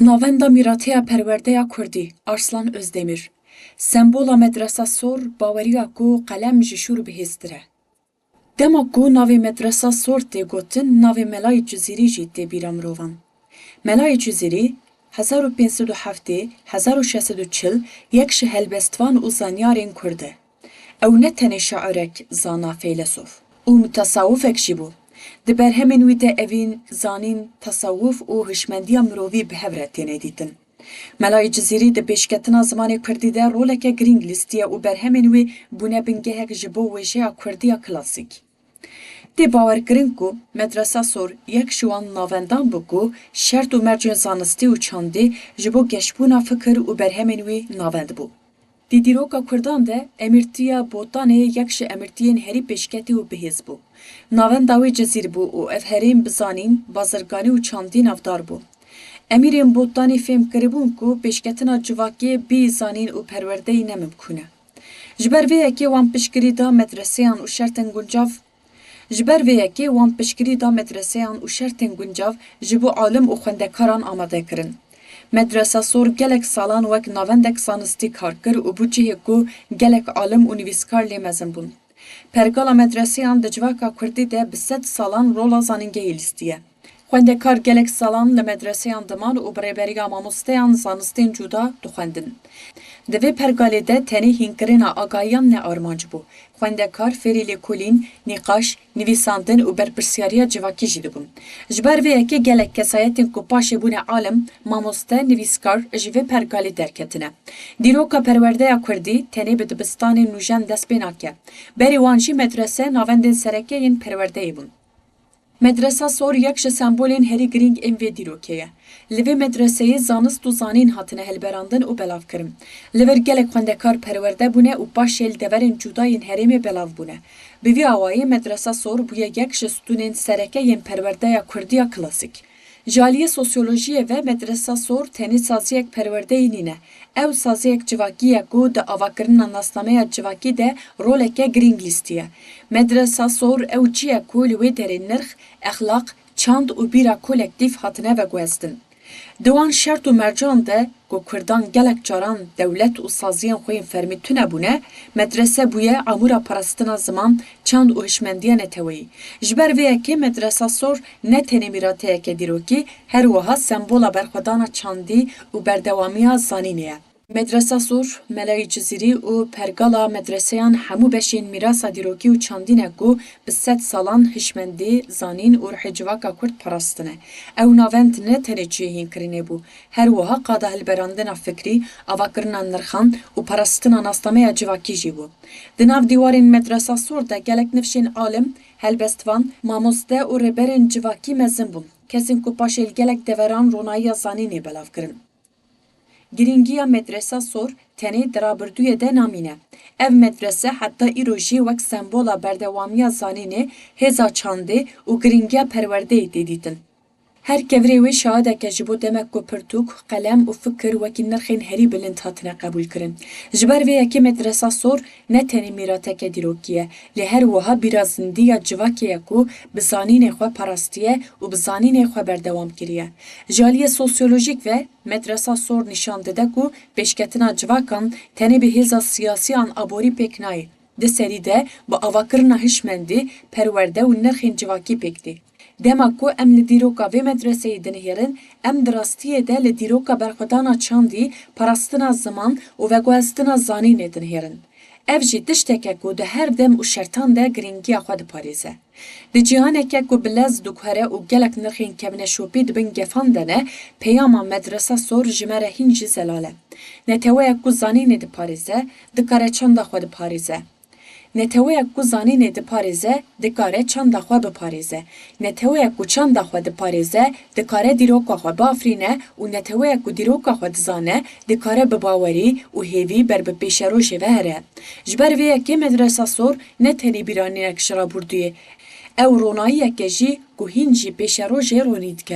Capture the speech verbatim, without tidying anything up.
Navenda mîrateya perwerdeya kurdî, Arslan Özdemir. Sembola Medresa Sor, baweriya ku qelem ji şûr bihêztir e. Dema ku navê Medresa Sor tê gotin, navê Melayê Cizîrî jî tê bîra mirovan. Melayê Cizîrî, hezar û pênc sed û heftê, hezar û şeş sed û çil, yek ji helbestvan û zanyarên kurd e. Ew ne tenê şairek, zana, feylesof û mutasawifek jî bû. Di berhemên wî de evîn, zanîn, tasawuf û hişmendiya mirovî bi hev re têne dîtin. Melayê Cizîrî di pêşketina zimanê kurdî de roleke girîng lîstiye û berhemên wî bûne bingehek ji bo wêjeya kurdî ya klasîk. Tê bawerkirin ku Medresa Sor yek ji wan navendan bû ku şert û mercên zanistî û çandî ji bo geşbûna fikir û berhemên wî navend bû. Di dîroka kurdan de emirtiya Botanê yek ji emirtiyên herî pêşketî û bihêz bû. Navenda wê Cizîr bû û ev herêm bi zanîn, bazirganî û çandî navdar bû. Emîrên Botanê fêm kiribûn ku pêşketina civakê bî zanîn û perwerdeyî ne mimkûn e. Ji ber vê yekê wan piştgirî da medreseyan û şertên guncav Ji ber vê yekê wan piştgirî da medreseyan û şertên guncav ji bo alim û xwendekaran amade kirin. Medresa Sor gelek salan wek navendek zanistî kar kir û bû cihê ku gelek alim û nivîskar lê mezin bûn. Pergala medreseyan di civaka kurdî de bi sed salan rola zanîngehî lîstiye. Xwendekar gelek salan li medreseyan diman û bi rêberiya mamosteyan zanistên cuda dixwendin. Di vê pergalê de tenê hînkirina agahiyan ne armanc bû. Xwendekar fêrî lêkolîn, nîqaş, nivîsandin û berpirsyariya civakî jî dibûn. Ji ber vê yekê gelek kesayetên ku paşê bûne alim, mamoste, nivîskar ji vê pergalê derketine. Dîroka perwerdeya kurdî tenê bi dibistanên nûjen dest pê nake. Berî wan jî medrese navendên sereke yên perwerdeyê bûn. Medresa Sor yek ji sembolên herî girîng ên vê dîrokê ye. Li vê medreseyê zanist û zanîn hatine hilberandin û belavkirin. Li vir gelek xwendekar perwerde bûne û paşê li deverên cuda yên herêmê belav bûne. Bi vî awayî Medresa Sor bûye yek ji stûnên sereke yên perwerdeya kurdî ya klasîk. Ji aliyê sosyolojiyê ve Medresa Sor tenê saziyek perwerdeyî nîne. Ew saziyek civakî ye ku di avakirina nasnameya civakî de roleke girîng lîstiye. Medresa Sor ew cî ye ku li wê derê nirx, exlaq, çand û bîra kolektîf hatine veguhestin. Di wan şert û mercan de ku kurdan gelek caran dewlet û saziyên xwe yên fermî tune bûne, medrese bûye amûra parastina ziman, çand û hişmendiya neteweyî. Ji ber vê yekê Medresa Sor ne tenê mîrateyeke dîrokî, her wiha sembola berxwedana çandî û berdewamiya zanînê ye. Medresa Sor, Melayê Cizîrî û pergala medreseyan hemû beşên mîrasa dîrokî û çandî ne ku bi sed salan hişmendî, zanîn û ruhê civaka kurd parastine. Ew navend ne tenê cihê hînkirinê bû, her wiha qada hilberandina fikrî, avakirina nirxan û parastina nasnameya civakî jî bû. Di nav dîwarên Medresa Sor de gelek nifşên alim, helbestvan, mamoste û rêberên civakî mezin bûn, kesên ku paşê li gelek deveran ronayiya zanînê belav kirin. Girîngiya Medresa Sor tenê di rabirdûyê de namîne. Ev medrese heta îro jî wek sembola berdewamiya zanînê, hêza çandê û girîngiya perwerdeyê tê dîtin. Her kevirê wê şahidek e ji bo demek ku pirtûk, qelem û fikir wekî nirxên herî bilind hatine qebûlkirin. Ji ber vê yekê Medresa Sor ne tenê mîrateke dîrokî ye, lê her wiha bîra zindî ya civakê ye ku bi zanînê xwe parastiye û bi zanînê xwe berdewam kiriye. Ji aliyê sosyolojîk ve, Medresa Sor nîşan dide ku pêşketina civakan tenê bi hêza siyasî an aborî pêk nayê. Di serî de bi avakirina hişmendî, perwerde û nirxên civakî pêk tê. Dema ku em li dîroka vê medreseyê dinihêrin, em di rastiyê de li dîroka berxwedana çandî, parastina ziman û veguhestina zanînê dinihêrin. Ev jî tiştek e ku di her dem û şertan de girîngiya xwe diparêze. Di cîhaneke ku bi lez diguhere û gelek nirxên kevneşopî di bin gefan de ne, peyama Medresa Sor ji me re hîn jî zelal e. Neteweyek ku zanînê diparêze, dikare çanda xwe diparêze. Neteweyek ku zanînê diparêze, dikare çanda xwe biparêze. Neteweyek ku çanda xwe diparêze, dikare dîroka xwe biafirîne û neteweyek ku dîroka xwe dizane, dikare bi bawerî û hêvî ber bi pêşerojê ve here. Ji ber vê yekê Medresa Sor ne tenê bîranînek ji rabûrdûyê, ew ronayiyek e jî ku hîn jî pêşerojê ronî dike.